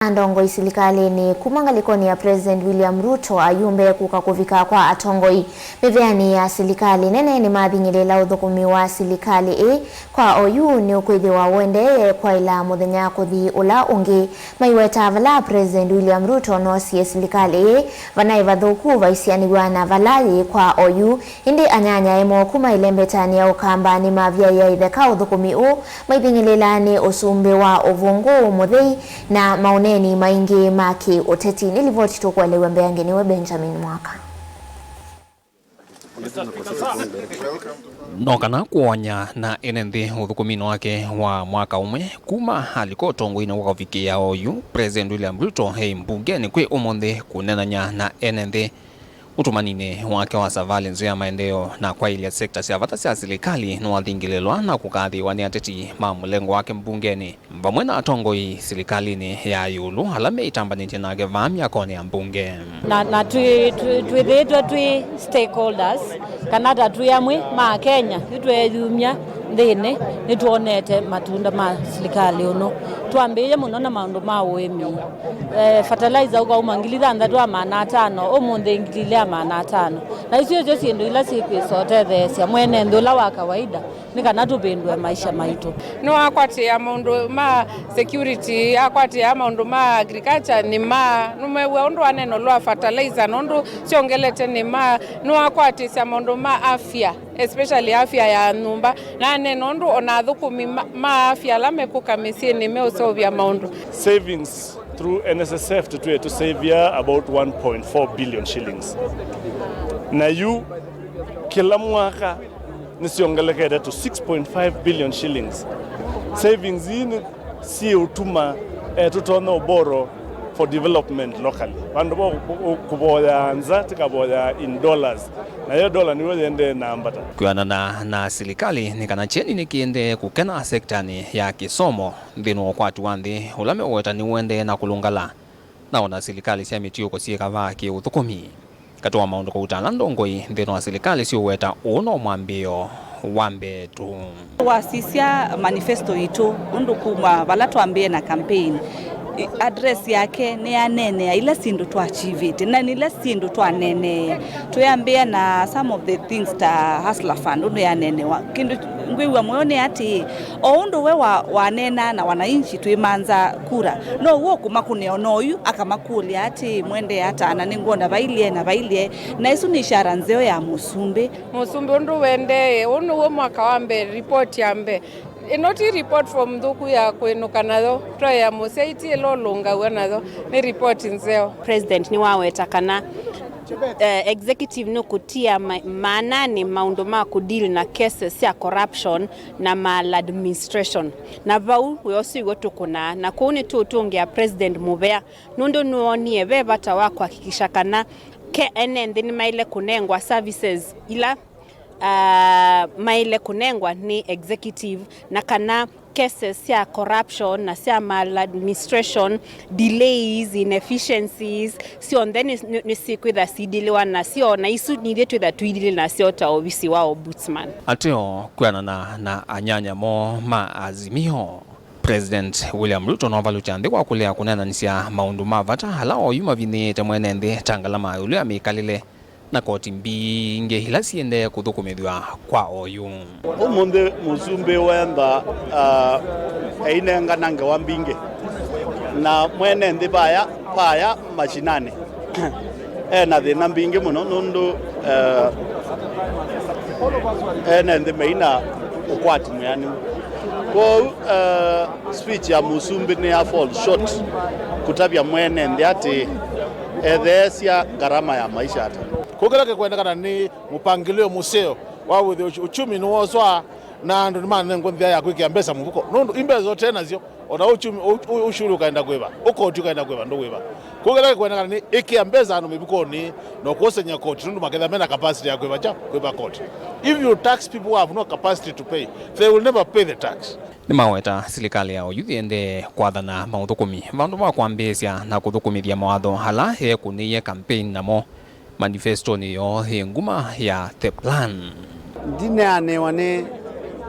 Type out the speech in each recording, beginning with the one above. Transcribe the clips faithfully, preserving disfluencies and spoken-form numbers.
Ndongoi silikalĩnĩ. Kuma ngalĩkonĩ ya President William Ruto, ayumbe kũka kũvika kwa atongoi mĩvĩanĩ ya silikalĩ nene nĩmathing'ĩlĩĩla ũthũkũmi wa silikalĩ ĩĩ kwa oyu nĩũkwĩthĩwa ũendee kwaĩla mũthenya kũthi ũla ũngĩ. Maiweta vala President William Ruto noosie silikalĩ ĩĩ vanaĩ vathũku vaisianĩw'a na vala yĩ kwa oyu, ĩndĩ anyanyae moo kuma ĩlembetanĩ ya Ũkamba nĩmavyaĩa itheka ũthũkũmi ũũ maithing'ĩlĩĩla nĩ ũsumbĩ wa ũvũngũ mũthei na maũneeni maingĩ ma kĩ-ũteti. Nĩ livoti tũkũelew'a mbeange nĩwe Benjamin Mwaka. No kana kũony'a na ene nthĩ ũthũkũminĩ wake wa mwaka ũmwe kuma alika ũtongoinĩ wa kũvikĩa oyu, President William Ruto e mbungenĩ kwĩ ũmũnthĩ kũneenany'a na ene nthĩ ũtũmaninĩ wake wa savalĩ nzeo ya maendeeo na kwaĩlya sekta sya vata sya silikalĩ, nĩwathingĩlĩlwa na kũkathĩĩwa nĩ ateti ma mũlengo wake mbungenĩ. Vamwe na atongoi silikalĩnĩ ya ĩũlũ ala meĩtambanĩtye nake vaa myakonĩ ya mbunge. Na, na twĩ- twĩ- twĩthĩĩtwe twĩ stakeholders, kana ta twĩ amwe ma Akenya, yu tweeyumya nthĩnĩ, nĩtwonete matunda ma silikalĩ ũno. Twambĩĩe mũno na maũndũ ma ũĩmi. Eh, fertilizer ũkauma ngili thanthatũ ya maana atano, ũmũnthĩ ngili ilĩ ya maana atano. Na isu nĩsyo syĩndũ ila syĩkwĩsa ũtetheesya mwene nthĩ ũla wa kawaida nĩ kana tũvĩndũe maisha maitũ. Nĩwakwatĩĩa maũndũ ma security, akwatĩĩa maũndũ ma agriculture, nĩmaa, nũmew'a ũndũ aneenolwa fertilizer, nũndũ syongelete nĩmaa, nĩwakwatĩsya maũndũ ma afya, especially afya ya nyũmba, na aneena ũndũ ona athũkũmi ma, ma afya ala mekũka mĩsyĩnĩ meũseũvya maũndũ. Savings through N S S F tũtwĩe tũsavia about one point four billion shillings. Na yu kĩla mwaka nĩsyongelekete to six point five billion shillings. Savings ii nĩ syĩũtuma, eh, tũtonya ũboro for development locally. Vandũ va kũ- kũ- kũvoya nza, tĩkavoya in dollars. Nayo dollar nĩyo yendee na ambata. Kwĩanana na silikalĩ nĩ kana kyeni nĩkĩendee kũkena sektanĩ ya kĩsomo nthĩnĩ wa ũkwati wa nthĩ ũla meũweta nĩũendee na kũlũngala. Na ona silikalĩ sya mĩtiũko syĩ kavaa kĩ ũthũkũmi. Katĩ wa maũndũ kauta ala ndongoi nthĩnĩ wa silikalĩ syũweta, ũũ no mwambĩĩo wa mbee tu. Wasisya manifesto yitũ, ũndũ kuma vala twambĩĩe na campaign, i- address yake nĩyaneenea ila syĩndũ twaachivĩte, na nĩ ila syĩndũ twaneenee. Twĩambĩĩa na some of the things ta Hustler Fund, ũndũ yaneenewa. Kĩndũ ngwĩw'a mũyo nĩ atĩ, o ũndũ we wa- waneenaa na wananchi twĩmanza kura, now'o ũkũmakũnĩa ona oyu akamakũlya atĩ, "Mwendee ata?" Na nĩngwona vailyĩ na vailyĩ. Na ĩsu nĩ ishara nzeo ya mũsumbĩ. Mũsumbĩ ũndũ wendee, ũũ nĩw'o mwaka wa mbee, report ya mbee. Ĩno ti report form nthũku ya kũĩnũka nayo, twaĩa mũsyai ti ĩla ũlũngaw'a nayo, nĩ report nzeo. President nĩwaweta kana, eh, executive nĩkũtia ma- maananĩ maũndũ ma kũdeal na cases sya corruption na maladministration. Na vau wĩa ũsu iw'o tũkũnaa, na kũu nĩtũũtũngĩa President mũvea, nũndũ nĩwoonie ve vata wa kũhakikisha kana ke ene nthĩ nĩmaĩle kũnengwa services ila, ah, maĩle kũnengwa nĩ executive, na kana cases sya corruption na sya maladministration, delays, inefficiencies, syonthe nĩ- nĩ- nĩsyĩkwĩtha sidiliwa nasyo, na isu nithyĩ twĩtha tũidili nasyo ta ovisi wa ombudsman. Ateo kwĩanana na anyanya moo ma Azimio, President William Ruto novalũkya nthĩ kwa kũlea kũneenanĩsya maũndũ ma vata ala oyu mavinyĩĩte mwene nthĩ, ta ngalama ya ĩũlũ ya mĩkalĩle na koti mbingĩ ila siendee kũthũkũmĩthw'a kwa oyu. Ũmũnthĩ mũsumbĩ wenda, ah, einengana ngewa mbingĩ, na mwene nthĩ vaya, vaya mashinani ena thĩna mbingĩ mũno nũndũ, eh, ene nthĩ meina ũkwati mwĩanĩu. Kwoou, eh, speech ya mũsumbĩ nĩ ya fall short kũtavya mwene nthĩ atĩ etheesya ngarama ya maisha ata. Kũkĩla kĩkwendekana nĩ mũpangĩlĩo mũseo wa wĩthĩa ũchu- uchumi nĩwoswa na andũ nĩmanengwa nzĩa ya kwĩkĩa mbesa mũvuko, nũndũ imbesa ũte nasyo, ona uchumi, u- u- ushuru ũkaenda kwĩva, ũkoti ũkaenda kwĩva, ndũkwĩva. Kũkĩla kĩkwendekana nĩ ĩkĩa mbesa andũ mĩvukonĩ na kũosany'a koti, nũndũ makethĩa mena capacity ya kwĩva kya, kwĩva koti. If you tax people who have no capacity to pay, they will never pay the tax. Nĩmaweta silikalĩ ya oyu yĩendee kwathana maũthũkũmi vandũ va kwambĩĩsya na kũthũkũmĩthya mawatho ala yeekũnĩie campaign namo manifestonĩ yoo yĩ nguma ya The Plan. Ndineanĩwa nĩ,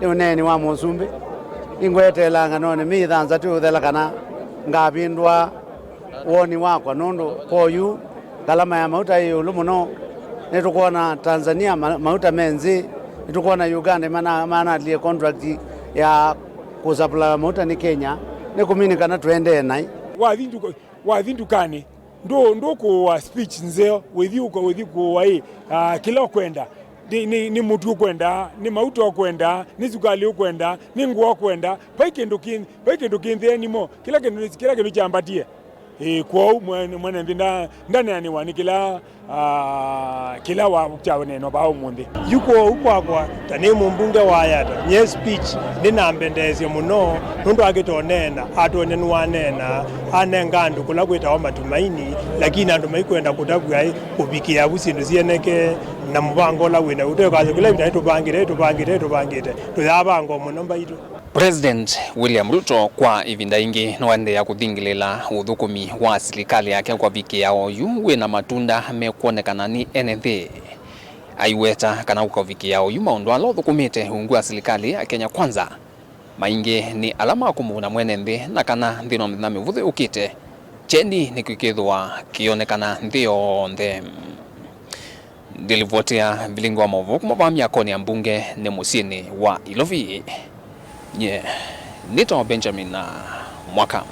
nĩ ũneeni wa mũsumbĩ. Nĩngweteela nganonĩ mĩĩ thanthatũ ũthela kana ngavĩndũa Woni wakwa, nũndũ kwa oyu ngalama ya mauta yĩ ĩũlũ mũno, nĩtũkwona Tanzania ma- mauta me nzĩ, nĩtũkwona Uganda mana- manalie contract ya kũsapulaya mauta nĩ Kenya, nĩkũmini kana tũendee naĩ. Wathi nduka- wathi ndukanĩ, ndũ- ndũkũũa speech nzeo, wĩthi ũka- wĩthi kũũa ĩ, ah, kĩla ũkwenda. Nĩ- nĩ- nĩ mũtu ũkwenda, nĩ mauta ũkwenda, nĩ sukalĩ ũkwenda, nĩ ngũa ũkwenda, vai kĩndũ kĩ- vai kĩndũ kĩ nthĩnĩ mo, kĩla kĩndũ nĩ- kĩla kĩndũ kyambatie. Ĩĩ, kwoou mwene mwene nthĩ nda- ndaneanĩwa nĩ kĩla, ah, kĩla wa- kyaneena vaa ũmũnthĩ. Yu kwoou kwakwa, ta nĩ mũmbunge wa Yatta, nye speech ndĩnambendeesye mũno, nũndũ akĩtoneena, atonya nĩwaneena, anenga andũ kũla kwĩtawa matumaini, lakini andũ maikwenda kũtavw'a ĩ kũvikĩa vu syĩndũ syĩoneke na mũvango ũla wĩ na ũtwĩkasyo kĩla ĩvinda nĩtũvangĩte, tũvangĩte, tũvangĩte, tũyavanga o mũno mbaitũ. President William Ruto kwa ĩvinda yĩngĩ nĩwaendeea kũthingĩlĩĩla ũthũkũmi wa silikalĩ yake kwa ũvikĩao yu wĩ na matunda mekwonekana nĩ ene nthĩ. Aiweta kana kwa ũvikĩao yu maũndũ ala ũthũkũmĩte ungu wa silikalĩ ya Kenya Kwanza maingĩ nĩ ala ma kũmũuna mwene nthĩ, na kana nthĩnĩ wa mĩthenya mĩvũthũ yũkĩte, kyeni nĩkwĩkĩthĩwa kĩyonekana nthĩ yonthe. Ndĩlivotea vilingi wa maũvoo kuma vaa myakonĩ ya mbunge nĩ mũsyĩnĩ wa Ilovi. Nye nĩtawa Benjamin Mwaka.